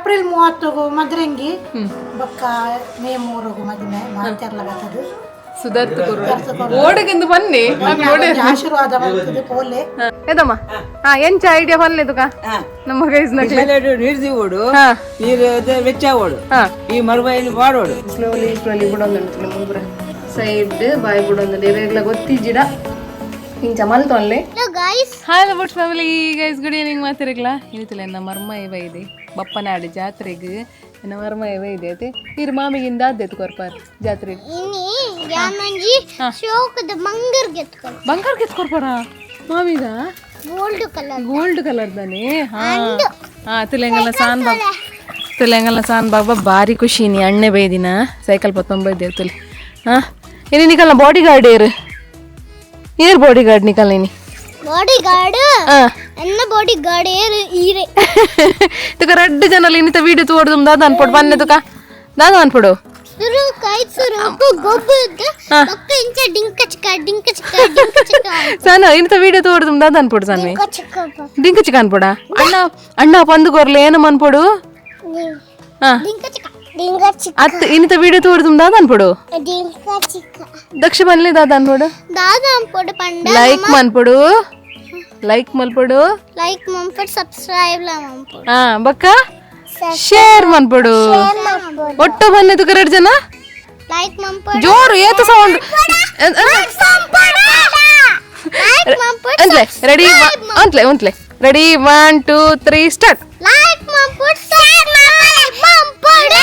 April 30 ಮದ್ರಂಗಿ ಬೊಕ್ಕ ಮೇ 3 ಮದಿಮೆ ಮಾತೆರ್ಲ ಬರ್ತದೆ. ಸುಧಾರ್ಥ ಕೊರು ಓಡಗಿಂದು ಬನ್ನಿ. ಆಶೀರ್ವಾದ ಬರ್ತದೆ ಪೋಲೆ. ಎದಮ್ಮ, ಹಾ, ಎಂಚ ಐಡಿಯಾ ಪನ್ಲೆ ತುಕ ನಮ್ಮ ಗೈಸ್ ನಕ್ಲೆ. ನೀರು ದಿವೋಡು. ಹಾ. ನೀರು ಅದೇ ವೆಚ್ಚ ಓಡು. ಹಾ. ಈ ಮರುಬೈಲಿ ಪಾಡೋಡು. ಸ್ಲೋಲಿ ಸ್ಲೋಲಿ ಬುಡೊಂದುಂಡು ಮುಲ್ಪುರ ಸೈಡ್ ಬಾಯ್ ಬುಡೊಂದುಂಡು. ಇರೆಗ್ಲ ಗೊತ್ತಿಜ್ಜಿಡ ಇಂಚ ಮಲ್ತೊನ್ಲೆ. Guys. Hello but family guys, good evening ಮಾತಿರಗ್ಲ. ಇನಿತಲೆ ಎನ್ನ ಮರ್ಮ ಇವ ಇದೆ ಬಪ್ಪನಾಡು ಜಾತ್ರೆಗ್. ಎನ್ನ ಮರ್ಮ ಇವ ಇದೆ ಅತೆ ಇರು ಮಾಮಿಗಿಂದ ಆದ್ದೆತ್ತು ಕೊರ್ಪಾರ್ ಜಾತ್ರೆಗೆ. ಇನಿ ಯಾನೊಂಜಿ ಶೋಕದ ಬಂಗಾರ ಗೆತ್ಕೊಡು. ಬಂಗಾರ ಗೆತ್ಕೊರ್ಪಾರ ಮಾಮಿಗ? Gold colour. Gold colour ತಾನೆ. ಹಾ ಹಾ, ತುಲೆಂಗಲ್ಲ ಸಾನ್ ಬಾಬ್, ತುಲೆಂಗಲ್ಲ ಸಾನ್ ಬಾಬಾ ಭಾರಿ ಖುಷಿ ನೀ ಅಣ್ಣೆ ಬೈದಿನ ಸೈಕಲ್ ಪತ್ತೊಂಬೈದೇವ್ ತುಲೆ. ಹಾ, ಇನಿ ನಿಕಲ್ನ ಬಾಡಿ ಗಾರ್ಡ್ ಏರು? ಏರ್ ಬಾಡಿ ಗಾರ್ಡ್ ನಿಕಲ್ ಇನಿ? ಬಾಡಿ ಗಾರ್ಡ್. ಹಾ. ಎನ್ನ ಬಾಡಿ ಗಾರ್ಡ್ ಏರು ಈರೆ. ತುಕ ರಡ್ಡು ಜನ ಇನ್ನಿತ ವೀಡಿಯೋ ತೋಡ್ದು ದಾದ ಅನ್ಪೊಡು ಬನ್ನೆ ತುಕ ದಾದ ಅನ್ಪೊಡು. ಸುರು ಕೈ ಸುರು ಗೊಬ್ಬದ ಬೊಕ್ಕ ಇಂಚ ಡಿಂಕ ಚಿಕ್ಕ ಡಿಂಕ ಚಿಕ್ಕ ಡಿಂಕ ಚಿಕ್ಕ. ಸನ ಇನ್ನಿತ ವೀಡಿಯೋ ತೋಡ್ದು ದಾದ ಅನ್ಪೊಡು ಸನ್ನಿ. ಡಿಂಕ ಚಿಕ್ಕ. ಡಿಂಕ ಚಿಕ್ಕ ಅನ್ಪೊಡ. ಅಣ್ಣ ಅಣ್ಣ ಪಂದು ಕೊರ್ಲೆ ಏನು ಅನ್ಪೊಡು? ಹಾ. ಡಿಂಕ ಚಿಕ್ಕ ಡಿಂಕ ಚಿಕ್ಕ. ಅತ್ ಇನ್ನಿತ ವೀಡಿಯೋ ತೋಡ್ದು ದಾದ ಅನ್ಪೊಡು. ಡಿಂಕ ಚಿಕ್ಕ. ದಕ್ಷ ಬನ್ಲಿ ದಾದ ಅನ್ಪೊಡು. ದಾದ ಅಂಪೊಡು ಪಂಡ? ಲೈಕ್ ಮನ್ಪೊಡು, ಲೈಕ್ ಮಲ್ಪೊಡು. ಲೈಕ್ ಮಂಪೊಡು, ಸಬ್ಸ್ಕ್ರೈಬ್ ಲ ಮಂಪೊಡು. ಹಾ, ಬಕ್ಕ ಶೇರ್ ಮನ್ಪೊಡು. ಒಟ್ಟು ಬನ್ನಿ ತುಕ ಎರಡು ಜನ. ಲೈಕ್ ಮಂಪೊಡು. ಜೋರು ಏತ ಸೌಂಡ್. ಲೈಕ್ ಮಂಪೊಡು. ಅಂತ್ಲೆ ರೆಡಿ, ಅಂತ್ಲೆ ಉಂತ್ಲೆ. Ready, 1 2 3 start. Like ಮಂಪೊಡು, share ಮಂಪೊಡು,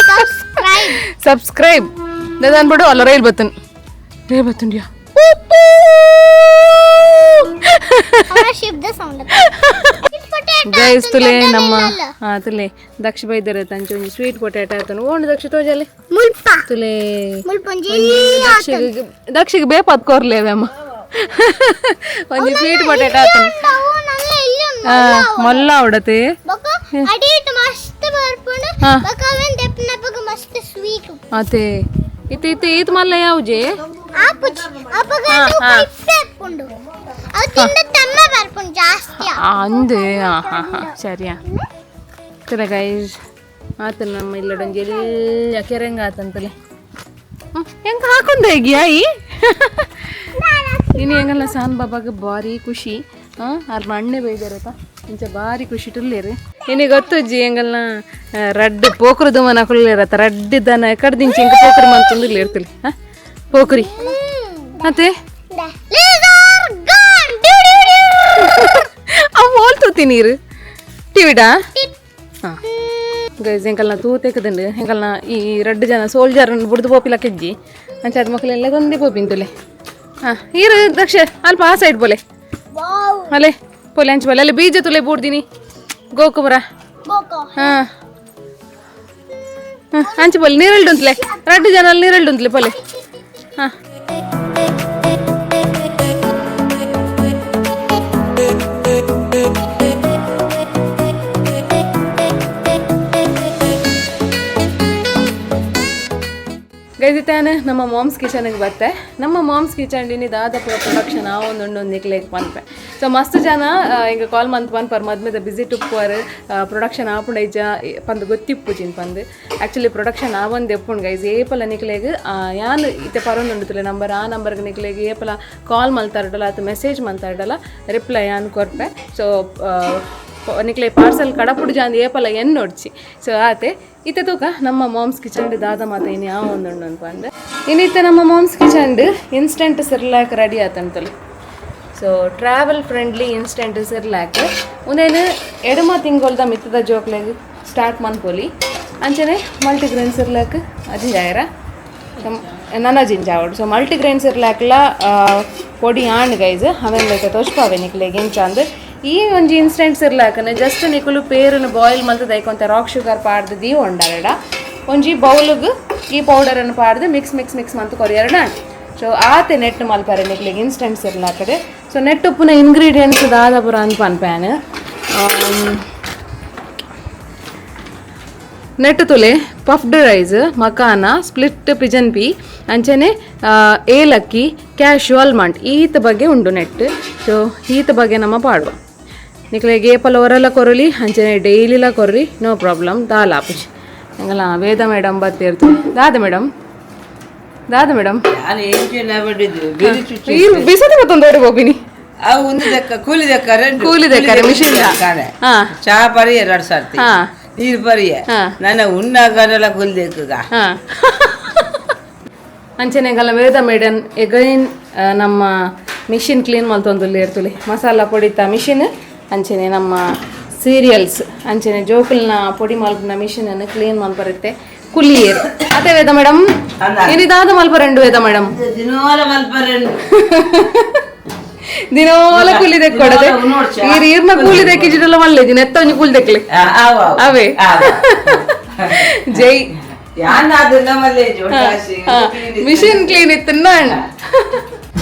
subscribe. Subscribe ದಾದ ಅನ್ಬಿಡು. ಅಲ್ಲ, ರೈಲ್ ಬತ್ತನ್, ರೈಲ್ ಬತ್ತುಂಡ್ಯಾ? ಶಿಬ್ದ ಸೌಂಡ್. ಗೈಸ್, ತುಲೆ ನಮ್ಮ, ಹಾ, ತುಲೆ ದಕ್ಷ ಬೈದರೆ ತಂಚ ಒಂಜಿ ಸ್ವೀಟ್ ಪೊಟ್ಯಾಟೊ ಆತನು ಓಂಡು ದಕ್ಷ ತೋಜಲೆ. ಮುಲ್ಪ. ತುಲೆ. ಮುಲ್ಪೊಂಜಿ. ದಕ್ಷಿಗೆ ದಕ್ಷಿಗೆ ಬೇಪತ್ ಕೊರ್ಲೇವೆ ಅಮ್ಮ. ಒಂಜಿ ಸ್ವೀಟ್ ಪೊಟ್ಯಾಟೊ ಆತನು. ಅವು ನನ್ನ ಇಲ್ಲಿ. ಹಾ, ಮಲ್ಲ ಅವಡತೆ. ಬೊಕ ಅಡಿಟ್ ಮಸ್ತ್ ಬರ್ಪುಂಡು. ಹಾ. ಬೊಕ ಅವೆನ್ ದೆಪ್ಪುನಪಗ ಮಸ್ತ್ ಸ್ವೀಟ್. ಅತೆ ಇತ್ತೆ ಇತ್ತೆ ಈತ್ ಮಲ್ಲ ಯಾವುಜೆ? ಆಪುಜಿ ಅಪಗ ಅದು ಕೈಪೆ ಇಪ್ಪುಂಡು. ಅವು ತಿಂದ ತಮ್ಮ ಬರ್ಪುಂಡು ಜಾಸ್ತಿ. ಅಂದೆ. ಹಾಂ ಹಾಂ ಹಾಂ, ಸರಿಯಾ. ತುಲೆ ಗೈಸ್, ಆತ ನಮ್ಮ ಇಲ್ಲಡೊಂಜಿ ಎಲ್ಲ ಕೆರೆಂಗ ಆತಂತಲೆ. ಹೆಂಗ ಹಾಕೊಂಡ ಹೇಗಿಯಾ ಈ ಇನ್ನು ಹೆಂಗಲ್ಲ ಸಾನ್ ಬಾಬಾಗ ಭಾರಿ ಖುಷಿ. ಹಾಂ, ಅರ್ನ ಅಣ್ಣೆ ಬೈದಾರತ ಇಂಚ ಭಾರಿ ಖುಷಿ ಟುಲ್ಲೇರು. ನಿನಗೆ ಗೊತ್ತುಜ್ಜಿ ಹೆಂಗಲ್ಲ ರಡ್ಡು ಪೋಕ್ರು ದುಮನ ಕುಳ್ಳೇರತ್ತ ರಡ್ಡಿ ದನ ಕಡ್ದಿಂಚಿ ಹೆಂಗ ಪೋಕ್ರಿ ಮಂತಂದು ಇರ್ತಿಲಿ. ಹಾಂ, ಪೋಕ್ರಿ ಮತ್ತೆ. Laser gun. ಅವು ಹೋಲ್ತೂತಿ ನೀರು ಟಿವಿಡಾ. ಹಾಂ ಗೈಸ್, ಎಂಕಲ್ನ ತೂ ತೆಕ್ಕದಂಡು. ಎಂಕಲ್ನ ಈ ರಡ್ಡು ಜನ ಸೋಲ್ಜರ್ ಬುಡ್ದು ಪೋಪಿಲ ಕೆಜ್ಜಿ ಅಂಚಾದ ಮಕ್ಕಳೆಲ್ಲ ಗೊಂದಿ ಪೋಪಿಂತುಲೆ. ಹಾಂ, ಈರು ದಕ್ಷ ಅಲ್ಪ ಆ ಸೈಡ್ ಬೋಲೆ. ವಾವ್. ಅಲೆ ಪೋಲೆ, ಅಂಚು ಬೋಲೆ. ಅಲ್ಲಿ ಬೀಜ ತುಲೆ ಬೂಡ್ದಿನಿ ಗೋಕುಬರ. ಬೋಕೋ. ಹಾಂ ಹಾಂ, ಅಂಚು ಬೋಲೆ. ನೀರೆಲ್ಡುಂತ್ಲೆ ರಡ್ಡು ಜನ ಅಲ್ಲಿ ನೀರೆಲ್ಡುಂತ್ಲೆ ಪೋಲೆ. ಹಾಂ ಗೈದಿತ್ತಾನೆ ನಮ್ಮ ಮಾಮ್ಸ್ ಕಿಚನ್ಗೆ ಬತ್ತೆ. ನಮ್ಮ ಮಾಮ್ಸ್ ಕಿಚನ್ ಡಿನಿ ದಾದಪುರ ಪ್ರೊಡಕ್ಷನ್ ಆ ಒಂದು ನಿಕ್ಲೇಕ್ ಪನ್ಪೆ. ಸೊ ಮಸ್ತ್ ಜನ ಈಗ ಕಾಲ್ ಮಂತ್ ಪನ್ಪರ್, ಮದ್ಮೆದ ಬಿಸಿ ಟುಪ್ಪರ್ ಪ್ರೊಡಕ್ಷನ್ ಆಪುಂಡ ಇಜ್ಜ ಪಂದ್ ಗೊತ್ತಿಪ್ಪುಜಿನ್ ಪಂದ್. ಆ್ಯಕ್ಚುಲಿ ಪ್ರೊಡಕ್ಷನ್ ಆ ಒಂದು ಎಪ್ಪುಂಡು ಗೈಸ್. ಏಪಲ ನಿಕ್ಲೇಗ್ ಯಾನ್ ಇತ್ತೆ ಪರೊಂದುಂಡು ನಂಬರ್, ಆ ನಂಬರ್ಗೆ ನಿಕ್ಲೇಗ್ ಏಪಲ ಕಾಲ್ ಮಲ್ತಾರಡಲ ಅಥವಾ ಮೆಸೇಜ್ ಮಲ್ತಾರಡಲ ರಿಪ್ಲೈ ಯಾನ್ ಕೊರ್ಪೆ. ಸೊ ನಿಕ್ಲೆ ಪಾರ್ಸಲ್ ಕಡಪುಡು ಜಾಂದ್ ಏಪಲ ಎನ್ನೊಡ್ಚಿ. ಸೊ ಆತೆ ಇತ್ತೆ ತೂಕ ನಮ್ಮ ಮಾಮ್ಸ್ ಕಿಚನ್ ದಾದ ಮಾತ ಇನ್ನು ಯಾವ ಒಂದುಂಡು ಅನ್ಪಂದು. ಇನ್ನಿತ್ತೆ ನಮ್ಮ moms kitchen instant Cerelac ready ಆತಂತಲು. So travel friendly instant Cerelac ಉಂದೇನು ಎಡಮ ತಿಂಗೊಲ್ದ ಮಿತ್ತದ ಜೋಕ್ಲೆಗ್ ಸ್ಟಾರ್ಟ್ ಮನ್ಪೊಲಿ. ಅಂಚನೆ ಮಲ್ಟಿಗ್ರೇನ್ ಸಿರ್ಲಾಕ್ ಅಜಿಂಜಾಯರ ನನ ಜಿಂಜಾವಡು. ಸೊ ಮಲ್ಟಿಗ್ರೇನ್ ಸಿರ್ಲಾಕ್ಲ ಪೊಡಿ ಆಂಡ್ ಗೈಸ್, ಅವೆನ್ ಲೈಕ್ ತೋಚ್ಪಾವೆ ನಿಕ್ಲೆಗ್ ಎಂಚ ಅಂದ್. ಈ ಒಂಜಿ ಇನ್ಸ್ಟೆಂಟ್ ಸಿರ್ಲಾಕನೆ ಜಸ್ಟ್ ನಿಕುಲು ಪೇರುನು ಬಾಯ್ಲ್ ಮಲ್ತ್ ದೈಕೊಂತ ರಾಕ್ ಶುಗರ್ ಪಾಡ್ದು ದೀ ಒಂಡಾರಡ ಒಂಜಿ ಬೌಲ್ಗ್ ಈ ಪೌಡರನ್ನು ಪಾಡ್ದು mix mix mix ಮಂತ್ ಕೊರಿಯರಡ. ಸೊ ಆತೆ ನೆಟ್ ಮಲ್ಪರೆ ನಿಕ್ಲೆಗ್ ಇನ್ಸ್ಟೆಂಟ್ ಸಿರ್ಲಾಕಡೆ. ಸೊ ನೆಟ್ ಉಪ್ಪುನ ಇಂಗ್ರೀಡಿಯೆಂಟ್ಸ್ ದಾದ ಪುರ ಅನ್ಪನ್ ಪ್ಯಾನ್ ನೆಟ್ ತುಲೆ. Puffed rice, makhana, split pigeon pea, ಅಂಚನೆ ಏಲಕ್ಕಿ, ಕ್ಯಾಶು, ಆಲ್ಮಂಡ್ ಈತ ಬಗ್ಗೆ ಉಂಡು ನೆಟ್. ಸೊ ಈತ ಬಗ್ಗೆ ನಮ್ಮ ಪಾಡುವ. ನಿಕ್ಲೆಗ್ ಏಪಲ ಒರಲ ಕೊರಲಿ ಅಂಚನೆ ಡೈಲಿಲ ಕೊರ್ರಿ, ನೋ ಪ್ರಾಬ್ಲಮ್. ದಾಲ ಆಪುಜಿ. ಎಂಗಲ ವೇದ ಮೇಡಮ್ ಬತ್ತೇರ್ತು. ದಾದ ಮೇಡಮ್, ದಾದ ಮೇಡಮ್? ನಾನು ಎಂಚಿನ ಬಡಿದು ಬಿರಿ ಚುಚ್ಚು. ಈರ್ ಬಿಸತಿ ಮತ್ತೊಂದು ಓಡಿ ಹೋಗಿನಿ. ಅವು ಒಂದು ದೆಕ್ಕ ಕೂಲಿ ದೆಕ್ಕ ರೆಂಡು. ಕೂಲಿ ದೆಕ್ಕರೆ ಮಿಷಿನ್. ಕಾಣೆ. ಹಾ. ಚಾ ಪರಿ ಎರಡು ಸರ್ತಿ. ಹಾ. ನೀರು ಪರಿಯ. ಹಾ. ನನ್ನ ಉಣ್ಣಾಗರೆಲ್ಲ ಕೂಲಿ ದೆಕ್ಕಗ. ಹಾ, ಅಂಚನೆ ಎಂಗಲ ವೇದ ಮೇಡನ್ ಎಗೈನ್ ನಮ್ಮ ಮಿಷಿನ್ ಕ್ಲೀನ್ ಮಲ್ತೊಂದುಲ್ಲೆ ಇರ್ತುಲಿ. ಮಸಾಲ ಪೊಡಿತ ಮಿಷಿನ್, ಅಂಚನೆ ನಮ್ಮ ಸೀರಿಯಲ್ಸ್, ಅಂಚನೆ ಜೋಕುಲ್ನ ಪೊಡಿ ಮಲ್ಪುನ ಮಿಷಿನ್ ಅನ್ನು ಕ್ಲೀನ್ ಮಲ್ಪರುತ್ತೆ ಕುಲಿಯೇರು ಅದೇ ವೇದ ಮೇಡಮ್. ಅಲ್ಲ. ಏನಿದಾದ ಮಲ್ಪರೆಂಡು ವೇದ ಮೇಡಮ್? ದಿನವಾಲ ಮಲ್ಪರೆಂಡು. ದಿನೋಲ ಕೂಲಿ ದೆಕ್ಕೊಡದೆ. ದಿನೋಲ ಉನ್ನೋಡ್ಚಾ? ಈರ್ ಈರ್ನ ಕೂಲಿ ದೆಕ್ಕಿಜಿಡಲ ಮಲ್ಲೆ ದಿನ ಎತ್ತ ಒಂಜಿ ಕೂಲಿ ದೆಕ್ಲೆ. ಆವ. ಅವೇ. ಜೈ. ಯಾನ್ ಅದು ನಮ್ಮಲ್ಲೇ. ಮಿಷಿನ್ ಕ್ಲೀನ್ ಇತ್ತು.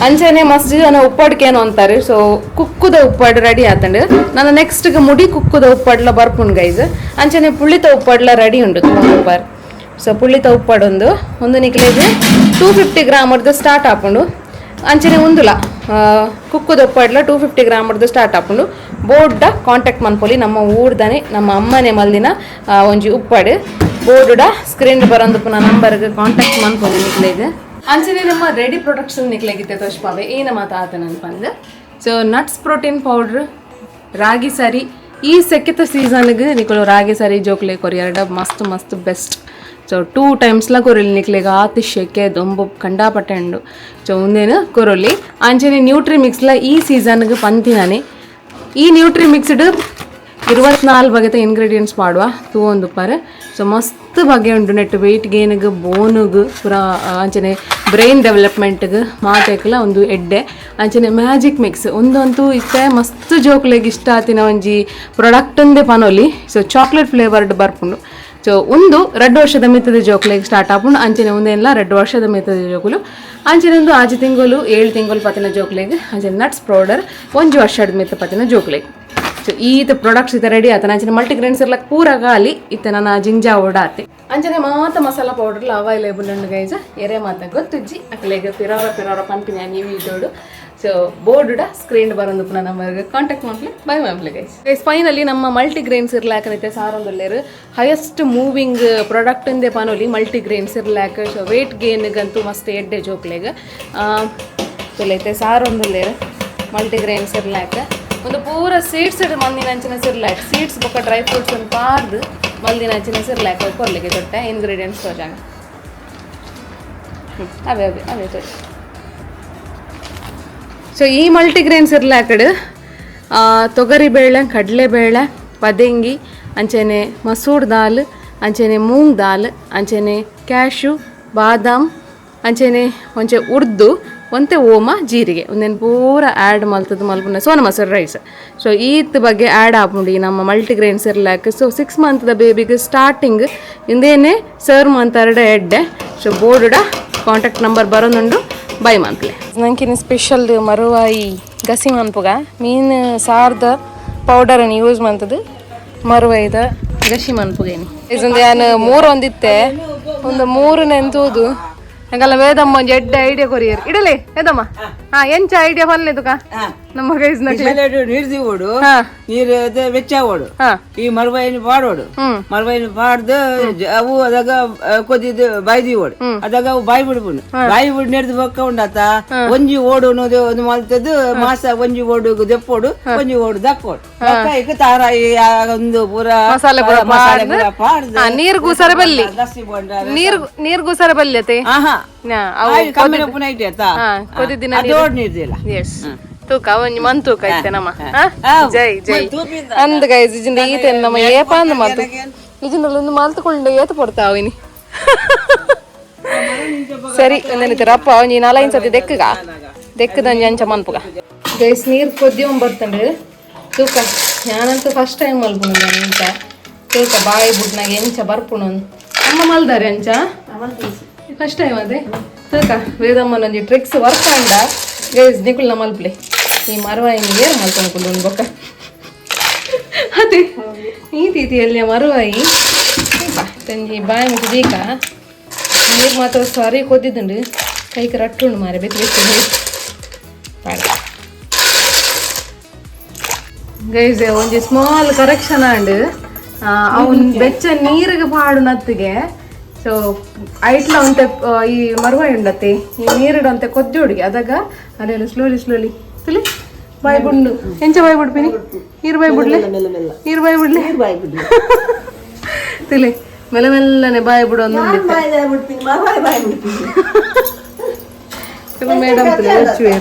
ಅಂಚನೆ ಮಸ್ತ್ ಜನ ಉಪ್ಪಾಡ್ಕೇನು ಅಂತಾರೆ. ಸೊ ಕುಕ್ಕುದ ಉಪ್ಪಾಡು ರೆಡಿ ಆತಂಡು. ನನ್ನ ನೆಕ್ಸ್ಟ್ ಮುಡಿ ಕುಕ್ಕುದ ಉಪ್ಪಾಡ್ಲ ಬರ್ಪುಂಡು ಗೈಸ್. ಅಂಚನೆ ಪುಳ್ಳಿತ ಉಪ್ಪಾಡ್ಲ ರೆಡಿ ಉಂಡು ಉಪ್ಪಾರ್. ಸೊ ಪುಳ್ಳಿತ ಉಪ್ಪಾಡೊಂದು ಒಂದು ನಿಕ್ಲೇಜ್ 250 ಗ್ರಾಮ್ ಅರ್ಧ ಸ್ಟಾರ್ಟ್ ಆಪುಂಡು. ಅಂಚನೆ ಉಂದುಲ ಕುಕ್ಕುದ ಉಪ್ಪಾಡ್ಲ 250 ಗ್ರಾಮ್ ಅರ್ಧ ಸ್ಟಾರ್ಟ್ ಆಪುಂಡು. ಬೋರ್ಡ ಕಾಂಟ್ಯಾಕ್ಟ್ ಮನ್ಪೊಲಿ. ನಮ್ಮ ಊರ್ದನೆ ನಮ್ಮ ಅಮ್ಮನೆ ಮಲ್ದಿನ ಒಂಜಿ ಉಪ್ಪಾಡು. ಬೋರ್ಡುಡ ಸ್ಕ್ರೀನ್ ಬರೋದು ಪುನಃ ನಂಬರ್ಗೆ ಕಾಂಟ್ಯಾಕ್ಟ್ ಮನ್ಪೊಲಿ ನಿಕ್ಲೇಗ್. ಅಂಚನೆ ನಮ್ಮ ರೆಡಿ ಪ್ರೊಡಕ್ಷನ್ ನಿಕ್ಲೇಗಿತ್ತೆ ತೋಷ್ಪಾವೆ ಏನ ಮಾತಾತ ನನ್ ಪಂದ್. So nuts protein powder, ರಾಗಿ ಸರಿ. ಈ ಸೆಕೆತ ಸೀಸನ್ಗೆ ನಿಕುಲು ರಾಗಿ ಸರಿ ಜೋಕ್ಲೆ ಕೊರಿಯರ್ಡ ಮಸ್ತ್ ಮಸ್ತ್ ಬೆಸ್ಟ್. ಸೊ 2 ಟೈಮ್ಸ್ಲ ಕೊರೊಲಿ ನಿಕ್ಲೆಗ್. ಆತ್ ಶೆಕೆ ದೊಂಬು ಕಂಡಾಪಟ್ಟೆ ಉಂಡು. ಸೊ ಉಂದೇನು ಕೊರೊಲಿ. ಅಂಚನೆ ನ್ಯೂಟ್ರಿ ಮಿಕ್ಸ್ಲ ಈ ಸೀಸನ್ಗೆ ಪಂತಿನಾನೆ. ಈ ನ್ಯೂಟ್ರಿ ಮಿಕ್ಸ್ಡ್ 24 ಬಗೆತ ಇಂಗ್ರೀಡಿಯೆಂಟ್ಸ್ ಪಾಡುವ ತೂವೊಂದುಪ್ಪಾರೆ. ಸೊ ಮಸ್ತ್ ಬಗೆ ಉಂಡು ನೆಟ್. ವೆಯ್ಟ್ ಗೇನ್ಗೆ, ಬೋನುಗ್ ಪೂರ, ಅಂಚನೆ ಬ್ರೈನ್ ಡೆವಲಪ್ಮೆಂಟ್ಗೆ ಮಾತೆಕ್ಲ ಒಂದು ಎಡ್ಡೆ. ಅಂಚನೆ ಮ್ಯಾಜಿಕ್ ಮಿಕ್ಸ್ ಒಂದಂತೂ ಇತ್ತೆ ಮಸ್ತ್ ಜೋಕ್ಲೆಗ್ ಇಷ್ಟ ಆತಿನ ಒಂಜಿ ಪ್ರಾಡಕ್ಟ್ ಒಂದೇ ಪನೊಲಿ. So chocolate flavoured ಬರ್ಪುಂಡು. ಸೊ ಒಂದು 2 ವರ್ಷದ ಮಿತ್ತದ ಜೋಕ್ಲೆಗ್ ಸ್ಟಾರ್ಟ್ ಆಪುಂಡು. ಅಂಚನೆ ಒಂದೆಲ್ಲ 2 ವರ್ಷದ ಮಿತ್ತದ ಜೋಕುಲು. ಅಂಚನೆ ಒಂದು 6 ತಿಂಗಳು 7 ತಿಂಗಳು ಪತಿನ ಜೋಕ್ಲೆಗ್. ಅಂಚನೆ ನಟ್ಸ್ ಪೌಡರ್ 1 ವರ್ಷದ ಮಿತ್ತ ಪತಿನ ಜೋಕ್ಲೆಗ್. ಸೊ ಈತ ಪ್ರಾಡಕ್ಟ್ಸ್ ಇತ್ತ ರೆಡಿ ಆತನ. ಅಂಚನೆ ಮಲ್ಟಿಗ್ರೇನ್ಸ್ ಇರ್ಲಕ್ ಪೂರ ಖಾಲಿ ಇತ್ತೆ ನನ್ನ ಜಿಂಜಾ ಓಡಾತೆ. ಅಂಚನೆ ಮಾತ ಮಸಾಲ ಪೌಡರ್ಲ ಅವೈಲೇಬಲ್ ಉಂಡು ಗೈಸ. ಎರೆ ಮಾತ ಗೊತ್ತುಜ್ಜಿ ಅಕ್ಲೆಗ್ ಪಿರೋರ ಪಿರೋರ ಪನ್ಪಿನ ನೀವು ಇದ್ದೋಡು. ಸೊ ಬೋರ್ಡುಡ ಸ್ಕ್ರೀನ್ ಬರೋದು ಪುನಃ ನಂಬರ್ಗೆ ಕಾಂಟ್ಯಾಕ್ಟ್ ಮಾಡ್ಲಿ, ಬೈ ಮಾಡ್ಲಿ guys. Guys, finally ನಮ್ಮ ಮಲ್ಟಿಗ್ರೇನ್ ಸಿರ್ಲ್ಯಾಕ್ ಐತೆ ಸಾರೊಂದುಲ್ಲೇರು. Highest moving product ಇಂದೆ ಪನೊಲಿ multigrain Cerelac. So weight ಗೇನ್ಗಂತೂ ಮಸ್ತ್ ಎಡ್ಡೆ ಜೋಕ್ಲೆಗ್ ಐತೆ ಸಾರೊಂದುಲ್ಲೇರು. ಮಲ್ಟಿಗ್ರೇನ್ ಸಿರ್ಲ್ಯಾಕ್ ಒಂದು ಪೂರ ಸೀಡ್ಸ್ ಮಂದಿನ ಅಂಚಿನ ಸಿರ್ಲ್ಯಾಕ್. ಸೀಡ್ಸ್ ಬೊಕ್ಕ ಡ್ರೈ ಫ್ರೂಟ್ಸ್ ಒಂದು ಪಾರ್ದು ಮಲ್ದಿನ ಅಂಚಿನ ಸಿರ್ಲ್ಯಾಕ್ ಕೊರ್ಲಿಕ್ಕೆ ತೊಟ್ಟೆ. ಇಂಗ್ರೀಡಿಯೆಂಟ್ಸ್ ತೋಜಾಂಗ. ಅವೇ ಅವೇ ಅವೇ ತೋಜ. ಸೊ ಈ ಮಲ್ಟಿಗ್ರೇನ್ ಸಿರ್ಲ್ಯಾಕಡ್ ತೊಗರಿಬೇಳೆ, ಕಡಲೆಬೇಳೆ, ಪದೆಂಗಿ, ಅಂಚನೆ ಮಸೂರ್ ದಾಲ್, ಅಂಚನೆ ಮೂಂಗ್ ದಾಲ್, ಅಂಚನೆ ಕ್ಯಾಶು, ಬಾದಾಮ್, ಅಂಚನೆ ಒಂಚೆ ಉರ್ದು, ಒಂತೆ ಓಮ, ಜೀರಿಗೆ ಒಂದೇನು ಪೂರ ಆ್ಯಡ್ ಮಲ್ತದ್ದು ಮಲ್ಪುನ ಸೋನ ಮಸೂರಿ ರೈಸ್. ಸೊ ಈತ್ ಬಗ್ಗೆ ಆ್ಯಡ್ ಆಪುಂಡು ಈ ನಮ್ಮ multigrain Cerelac. So 6 ಮಂತ್ದ ಬೇಬಿಗೆ ಸ್ಟಾರ್ಟಿಂಗ್ ಇಂದೇನೆ ಸರ್ವ್ ಮಂತರಡ ಎಡ್ಡೆ. ಸೊ ಬೋರ್ಡುಡ ಕಾಂಟ್ಯಾಕ್ಟ್ ನಂಬರ್ ಬರೋದುಂಡು, ಬೈ ಮನ್ಪ್ಲೆ. ನಂಕಿನ ಸ್ಪೆಷಲ್ ಮರುವಾಯಿ ಗಸಿ ಮನ್ಪುಗ. ಮೀನು ಸಾರ್ದ ಪೌಡರನ್ನು ಯೂಸ್ ಮಂತದ್ದು ಮರುವಾಯಿದ ಗಸಿ ಮನ್ಪುಗೇನಿ. ಇದೊಂದು ಯಾನ್ ಮೂರು ಒಂದಿತ್ತೆ ಒಂದು ಮೂರು ನೆಂತೂದು. ಹಂಗಲ್ಲ ವೇದಮ್ಮ ಒಂಜಿ ಎಡ್ಡೆ ಐಡಿಯಾ ಕೊರಿಯರ್ ಇಡಲಿ ವೇದಮ್ಮ. ಹಾ, ಎಂಚ ಐಡಿಯಾ ಪಲ್ಲೆ ತುಕ ನಮ್ಮ ಗೈಸ್ ನಕ್ಲೆ? ನೀರು ದಿವೋಡು. ನೀರು ಅದೇ ವೆಚ್ಚ ಓಡು. ಈ ಮರವಾಯಿನ ಪಾಡೋಡು. ಮರವಾಯಿನ ಪಾಡ್ದು ಅವು ಅದಾಗ ಕೊದಿದ್ದು ಬಾಯಿ ದಿವೋಡು. ಅದಾಗ ಅವು ಬಾಯಿ ಬಿಡ್ಬುನು. ಬಾಯಿ ಬಿಡ್ ನೆಡ್ದು ಬೊಕ್ಕ ಉಂಡಾತ ಒಂಜಿ ಓಡು ಅನ್ನೋದು ಒಂದು ಮಲ್ತದ್ದು. ಮಾಸ ಒಂಜಿ ಓಡು ದೆಪ್ಪೋಡು, ಒಂಜಿ ಓಡು ದಕ್ಕೋಡು. ಬೊಕ್ಕ ಇಕ್ಕ ತಾರಾಯಿ ಒಂದು ಪೂರ ಮಸಾಲೆ ಪೂರ ಮಸಾಲೆ ಪೂರ ಪಾಡ್ದು. ನೀರ್ ಗೂಸರ ಬಲ್ಲಿ. ಲಸ್ಸಿ ಬೋಂಡ. ನೀರ್ ನೀರ್ ಗೂಸರ ಬಲ್ಲಿ ಅತೆ. ಆಹಾ. ಅವು ಕಮ್ಮಿನ ಪುನಃ ಇಟ್ಟೆ ಆತಾ? ಹಾ, ಕೊದಿದ್ದಿನ. ಅದೋಡ್ ನೀರ್ದಿಲ್ಲ. ಎಸ್, ತೂಕ ಒಂಜಿ ಮನ್ ತೂಕ ಐತೆ ನಮ್ಮ. ಜೈ ಜೈ. ತೂಪಿಂದ. ಅಂದ್ ಗೈಸ್, ಇಜಿಂದ ಈತೆ ನಮ್ಮ ಏಪಾಂದ ಮಾತು ಇಜಿಂದ ಒಂದು ಮಲ್ತುಕೊಂಡು ಏತ ಪಡ್ತಾವ ಇನಿ. ಸರಿ, ಒಂದೇನಿತ್ತರ ಅಪ್ಪ ಒಂಜಿ ನಾಲೈನ್ ಸತಿ ದೆಕ್ಕಗ ದೆಕ್ಕದಂಜಿ ಅಂಚ ಮನ್ಪುಗ. ಗೈಸ್, ನೀರು ಕೊದ್ದಿ ಬರ್ತಂಡು ತೂಕ. ನಾನಂತೂ ಫಸ್ಟ್ ಟೈಮ್ ಮಲ್ಪುನು ನಾನು ಇಂಚ. ತೂಕ, ಬಾಯಿ ಬುಡ್ನಾಗ ಎಂಚ ಬರ್ಪುಣು. ಅಮ್ಮ ಮಲ್ದಾರೆ ಅಂಚ ಫಸ್ಟ್ ಟೈಮ್ ಅದೇ. ತೂಕ, ವೇದಮ್ಮನೊಂಜಿ ಟ್ರಿಕ್ಸ್ ವರ್ಕ್ ಅಂಡ. ಗೈಸ್, ನಿಕುಲ್ನ ಮಲ್ಪ್ಲೆ. ಈ ಮರವಾಯಿನ ಏರ್ ಮಲ್ಕೊಂಡು ಒಂದು ಬೊಕ್ಕ ಅದೇ ಈ ರೀತಿಯಲ್ಲಿ ಮರುವಾಯಿ ಬಾ ತಂಜಿ ಬಾಯಿ ಮುಚ್ಚಿ ದೀಕ. ನೀರು ಮಾತ್ರ ಸಾರಿ ಕೊದ್ದಿದ್ದುಂಡು. ಕೈಗೆ ರಟ್ಟುಂಡು ಮಾರೆ, ಬೇಕು ಬೇಕು ಬೇಡ. Guys ಒಂಜಿ ಸ್ಮಾಲ್ ಕರೆಕ್ಷನ್ ಆಂಡ್ ಅವ್ನ್ ಬೆಚ್ಚ ನೀರಿಗೆ ಪಾಡು ನತ್ತಿಗೆ ಸೊ ಐಟ್ಲ ಒಂತೆ ಈ ಮರುವಾಯಿ ಉಂಡತ್ತೆ ಈ ನೀರಿಡು ಅಂತೆ ಕೊದ್ದಿ ಹುಡುಗಿ ಅದಾಗ ಅದೇನು ಸ್ಲೋಲಿ ಸ್ಲೋಲಿ ತುಲಿ ಬಾಯ್ ಬುಂಡು ಎಂಚ ಬಾಯ್ ಬಿಡ್ಪಿನಿ ನೀರು ಬಾಯ್ ಬಿಡ್ಲೆ ನೀರು ಬಾಯ್ ಬಿಡ್ಲೆ ತಿಳಿ ಮೆಲ್ಲ ಮೆಲ್ಲನೆ ಬಾಯ್ ಬಿಡು ಒಂದು ಮೇಡಮ್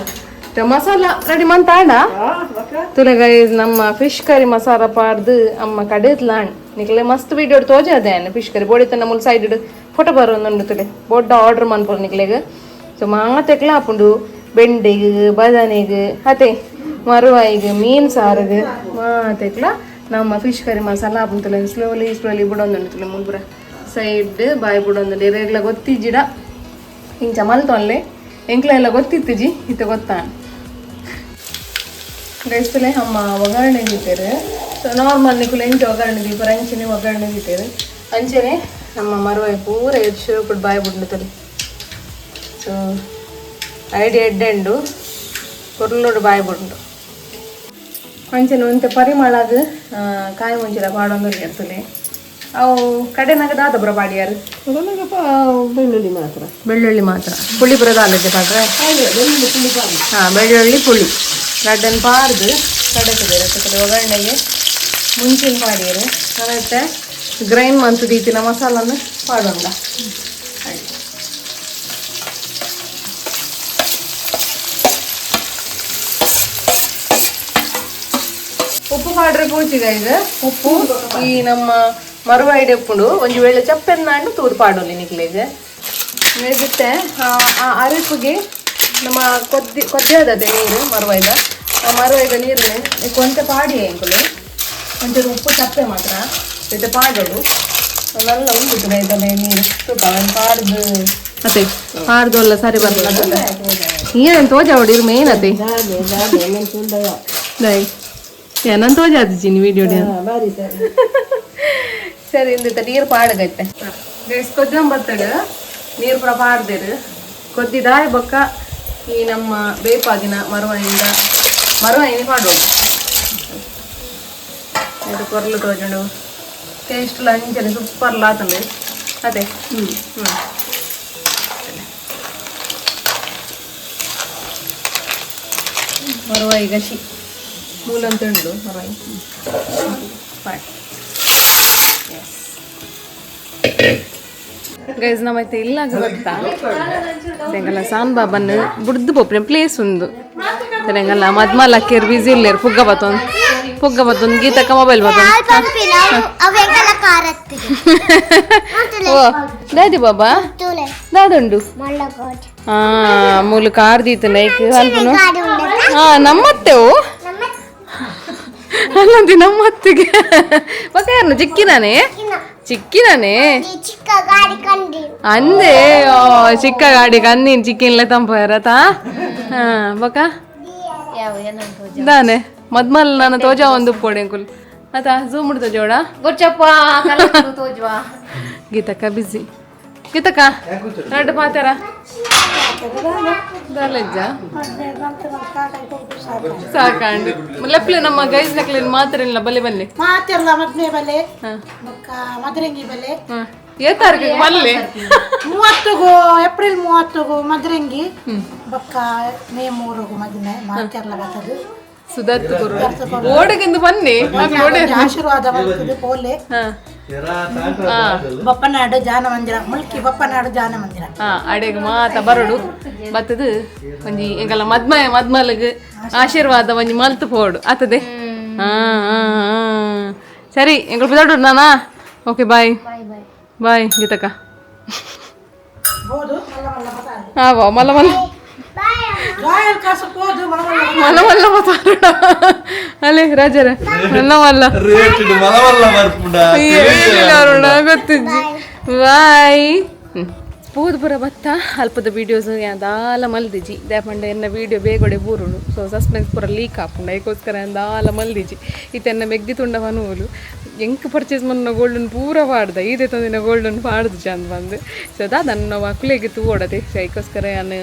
ಮಸಾಲ ರೆಡಿ ಮಂತಾಂಡ ತುಲೆ ಗೈಸ್ ನಮ್ಮ ಫಿಶ್ ಕರಿ ಮಸಾಲ ಪಾಡ್ದು ಅಮ್ಮ ಕಡೆತ್ಲಾಂಡ್ ನಿಕ್ಲೆ ಮಸ್ತ್ ವೀಡಿಯೋ ತೋಜ ಅದೇ ಫಿಶ್ ಕರಿ ಬೋಡಿತ ನಮ್ಮ ಸೈಡ್ ಫೋಟೋ ಬರೋದುಂಡು ತುಲೆ ಬೊಡ್ಡ ಆರ್ಡರ್ ಮನ್ಪುರು ನಿಕ್ಲೆಗ್ ಸೊ ಮಾತೆಕ್ಲ ಆಪುಂಡು ಬೆಂಡೆಗ್ ಬದನೆಗ್ ಅತೆ ಮರುವಾಯಿಗ್ ಮೀನ್ ಸಾರುಗ್ ಮಾತೆಕ್ಲ ನಮ್ಮ ಫಿಶ್ ಕರಿ ಮಸಾಲ ಆಪುಂಡು ತುಲೆ ಸ್ಲೋಲಿ ಸ್ಲೋಲಿ ಬುಡೊಂದುಂಡು ತುಲೆ ಮುಲ್ಪುರ ಸೈಡ್ ಬಾಯ್ ಬುಡೊಂದುಂಡು ಇರೆಗ್ಲ ಗೊತ್ತಿಜ್ಜಿಡ ಇಂಚ ಮಲ್ತೊನ್ಲೆ ಎಂಕ್ಲ ಎಲ್ಲ ಗೊತ್ತಿತ್ತಿಜಿ ಇತ್ತ ಗೊತ್ತಾನ್ ಗೈಸ್ತಲೆ ಅಮ್ಮ ಒಗ್ಗರಣೆ ದೀಪೇರು. ಸೊ ನಾರ್ಮಲ್ ನಿಕುಲು ಎಂಚ ಒಗ್ಗರಣೆ ದೀಪರು ಅಂಚನೆ ಒಗ್ಗರಣೆ ದೀಪೇರು ಅಂಚನೆ ನಮ್ಮ ಮರುವಾಯಿ ಪೂರ ಶುರು ಬಾಯಿ ಬಿಡ್ಲುತ್ತಲೆ. ಸೊ ಐಡಿ ಎಡ್ಡೆಂಡು ಕೊರ್ಲೋಡು ಬಾಯಿ ಬಿಡ್ಲು ಅಂಚನೆ ಒಂತೆ ಪರಿಮಳಗ್ ಕಾಯಿ ಮುಂಚಿದ ಪಾಡೊಂದು ಇರ್ತಲೆ. ಅವು ಕಡೆನಾಗ ದಾದ ಬರ ಪಾಡಿಯಾರು ಬೆಳ್ಳುಳ್ಳಿ ಮಾತ್ರ. ಬೆಳ್ಳುಳ್ಳಿ ಮಾತ್ರ ಪುಳಿ ಬರೋದು ಆಲೋಚನೆ ಪಾಡ್ರೆ. ಹಾಂ ಬೆಳ್ಳುಳ್ಳಿ ಪುಳಿ ರಡ್ಡನ್ ಪಾರ್ದು ಕಡೆತದೆ ಕಡೆ ಒಗ್ಗರಣೆಗೆ ಮುಂಚಿನ ಪಾಡಿಯರು ಮತ್ತೆ ಗ್ರೈಂಡ್ ಮಂತು ದೀತಿನ ಮಸಾಲನ್ನು ಪಾಡೋಣ. ಉಪ್ಪು ಪಾಡ್ರೆ ಪೂಜಿಗ ಇದು ಉಪ್ಪು ಈ ನಮ್ಮ ಮರುವಾಯಿಡೆ ಉಪ್ಪುಂಡು ಒಂಜಿ ವೇಳೆ ಚಪ್ಪೆನ್ನಾಂಡು ತೂದು ಪಾಡೋಲಿ ನಿಕ್ಲೆಗ್ ಮೇದಿತ್ತೆ. ಆ ಅರಿಪುಗೆ ನಮ್ಮ ಕೊದ್ದಿ ಕೊದ್ದಿ ಆದದೆ ನೀರು ಮರುವಾಯ್ದ ಆ ಮರುವಾಯ್ದ ನೀರನ್ನೇ ಕೊಂತೆ ಪಾಡಿ ಎಂಕುಲು ಒಂಚೂರು ಉಪ್ಪು ಚಪ್ಪೆ ಮಾತ್ರ ಜೊತೆ ಪಾಡೋಡು ನಲ್ಲ ಉಂಟು ಇದಲ್ಲೇ ನೀರು ತೂಕ ಪಾಡ್ದು ಅತ್ತೆ ಪಾಡ್ದು ಅಲ್ಲ ಸರಿ ಬರಲ್ಲ ನೀರೇನು ತೋಜ ಹೊಡೀರು ಮೇನ್ ಅತ್ತೆ ದೈ ಏನಂತ ತೋಜ ಆದಿದ್ದೀನಿ ವಿಡಿಯೋ. ಸರಿ ಇಂದಿತ್ತ ನೀರು ಪಾಡಗೈತೆ ಗೈಸ್ ಕೊದ್ದಂಬತ್ತಡು ನೀರು ಪೂರ ಪಾಡ್ದೇರು ಕೊದ್ದಿದಾಯ ಬೊಕ್ಕ ಈ ನಮ್ಮ ಬೇಪಾದಿನ ಮರುವಾಯಿಂದ ಮರುವಾಯಿನಿ ಪಾಡೋದು ಇದು ಕೊರ್ಲು ತೋಜುಂಡು ಟೇಸ್ಟ್ ಅಂಚನೆ ಸೂಪರ್ ಲಾತಂದು ಅದೇ. ಹ್ಞೂ ಮರುವಾಯಿ ಗಶಿ ಮೂಲಂತ ಉಂಡು ಮರುವಾಯಿ ಪಾಡ್. ಗೈಸ್ ನಮ್ಮೈತೆ ಇಲ್ಲಾಗ ಗೊತ್ತಾ ತೆಂಗಲ್ಲ ಸಾನ್ ಬಾಬನ್ ಬುಡ್ದು ಪೋಪಿನ ಪ್ಲೇಸ್ ಉಂದು ತೆಂಗಲ್ಲ ಮದ್ಮಲಕ್ಕೇರ್ ಬಿಸಿ ಇಲ್ಲೇರು ಪುಗ್ಗ ಬತ್ತೊಂದು ಪುಗ್ಗ ಬತ್ತೊಂದು ಗೀತಕ್ಕ ಮೊಬೈಲ್ ಬತ್ತೊಂದು. ಓ ದಾದಿ ಬಾಬಾ ದಾದುಂಡು ಹಾ ಮೂಲು ಕಾರ್ ದೀತ ನೈಕ್ ಅಲ್ಪನು ಹಾ ನಮ್ಮತ್ತೆವು ಅಲ್ಲಂತಿ ನಮ್ಮತ್ತಿಗೆ ಮತ್ತೆ ಯಾರು ಚಿಕ್ಕಿನಾನೆ ಚಿಕ್ಕಿನಾನೆ ಅಂದೆ ಚಿಕ್ಕ ಗಾಡಿ ಕಂದಿನ ಚಿಕ್ಕಿನ್ಲೆ ತಂಪು ಹಾ ಬಕ್ಕ ದಾನೆ ಮದ್ಮಲ್ ನಾನು ತೋಜ ಒಂದು ಪೋಡೆ ಅಂಕುಲ್ ಆತ ಝೂಮ್ ಉಡ್ತ ಜೋಡ ಗೀತಕ್ಕ ಬಿಸಿ ಗೀತಕ್ಕ ಎರಡು ಪಾತಾರ ದಾಲೆಜ್ಜ ಸಾಕಾಂಡು ಲೆಪ್ಲೆ ನಮ್ಮ ಗೈಸ್ ನಕ್ಲೇನು ಮಾತ್ರ ಇಲ್ಲ ಬಲ್ಲೆ ಬಲ್ಲೆ ಮಾತೆಲ್ಲ ಮದ್ಮೆ ಬಲೆ ಬೊಕ್ಕ ಮದ್ರಂಗಿ ಬಲೆ ಏ ತಾರೀಕಿಗೆ ಬಲ್ಲೆ 30 ಏಪ್ರಿಲ್ 30 ಮದ್ರಂಗಿ ಬೊಕ್ಕ ಮೇ 3 ಮದ್ಮೆ ಮಾತೆಲ್ಲ ಬರ್ತದೆ. ಸುದತ್ತು ಗುರು ಓಡಗಿಂದು ಬನ್ನಿ ಆಶೀರ್ವಾದ ಬರ್ತದೆ ಪೋಲೆ ಬಪ್ಪನಾಡು ಜಾನ ಮಂದಿರ ಮುಲ್ಕಿ ಬಪ್ಪನಾಡು ಜಾನ ಮಂದಿರ. ಅಡೆಗೆ ಮಾತ ಬರಡು ಬತ್ತದು ಒಂಜಿ ಎಂಕಲ್ಲ ಮದ್ಮಯ ಮದ್ಮಲಗ್ ಆಶೀರ್ವಾದ ಒಂಜಿ ಮಲ್ತು ಪೋಡು ಆತದೆ. ಹಾ ಸರಿ ಎಂಕಲ್ ಬಿದಾಡು ನಾನಾ. ಓಕೆ ಬಾಯ್ ಬಾಯ್ ಗೀತಕ್ಕ. ಹಾ ಮಲ್ಲ ಮಲ್ಲ ಮಲ್ಲ ಮಲ್ಲ ಮಾತಾಡೋಣ ಅಲ್ಲೇ ರಾಜರ ಮಲ್ಲ ಮಲ್ಲ ಗೊತ್ತಿಜ್ಜಿ ಬಾಯ್. ಪೋದು ಪೂರ ಬತ್ತ. ಅಲ್ಪದ ವೀಡಿಯೋಸ್ ದಾಲ ಮಲ್ದಿಜಿ. ದಾಯೆ ಎನ್ನ ವೀಡಿಯೋ ಬೇಗೊಡೆ ಬೂರುಂಡು, ಸೊ ಸಸ್ಪೆನ್ಸ್ ಪೂರ ಲೀಕ್ ಆಪುಂಡು. ಐಕೋಸ್ಕರ ದಾಲ ಮಲ್ದಿಜಿ. ಇತ್ತೆ ಎನ್ನ ಮೆಗ್ದಿ ತುಂಡ ಪನೋಲು, ಎಂಕ್ ಪರ್ಚೇಸ್ ಮನ್ನ ಗೋಲ್ಡನ್ ಪೂರ ಪಾಡ್ದ, ಈದೆ ತಂದಿನ ಗೋಲ್ಡನ್ ಪಾಡ್ದು ಚಂದ ಬಂದು. ಸೊ ದಾದ ನಾವು ಅಕ್ಲೆಗ್ ತೂವೊಡತೆ. ಸೊ ಐಕೋಸ್ಕರ ಯಾನ್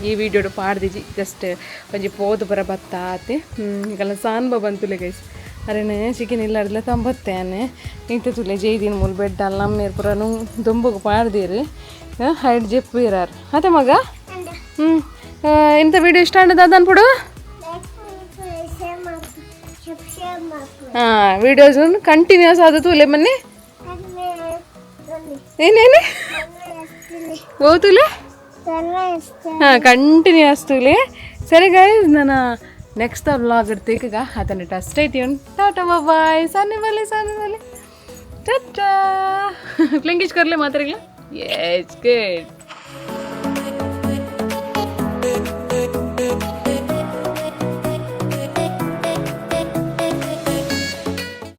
ಈ ವೀಡಿಯೋಡು ಪಾಡ್ದಿಜಿ. ಜಸ್ಟ್ ಒಂಜಿ ಪೋದು ಪೂರ ಬತ್ತ ಆತೆ. ಈಗಲ್ಲ ಸಾನ್ಬ ಬಂತುಲೆ ಗೈಸ್. ಅರೆನೆ ಚಿಕನ್ ಇಲ್ಲಾಡ್ಲೆ ತಂಬತ್ತೆ ಆನೆ. ಇಂತ ತುಲೆ ಜೈದಿನ ಮೂಲು ಬೆಡ್ ಅಲ್ಲ ನಮ್ಮೇರು ಪೂರ ದೊಂಬುಗು ಪಾಡ್ದೀರು, ಹೈಡ್ ಜೆಪ್ಪು ಇರಾರು ಅದೇ ಮಗ. ಇಂಥ ವಿಡಿಯೋ ಇಷ್ಟ ಆಂಡ ಅನ್ಪುಡು. ಹಾಂ, ವಿಡಿಯೋಸ್ ಕಂಟಿನ್ಯೂಸ್ ಆದ ತೂಲೆ ಬನ್ನಿ. ಏನೇನೆ ಓ ತೂಲೆ. ಹಾಂ, ಕಂಟಿನ್ಯೂಸ್ ತೂಲೆ. ಸರಿ ಗೈಸ್, ನನ್ನ ನೆಕ್ಸ್ಟ್ ವ್ಲಾಗ್ ಇಡ್ತೀಗ ಅದನ್ನ ಟಸ್ಟ್ ಐತಿ. ಟಾಟಾ, ಬಾಯ್. ಸನ್ನಿ ಬಲೆ, ಸನ್ನಿ ಬಲೆ, ಟಾಟಾ. ಫ್ಲಿಂಗಿಶ್ ಕರ್ಲೆ ಮಾತಾಡಿಲ್ಲ. Yes, good.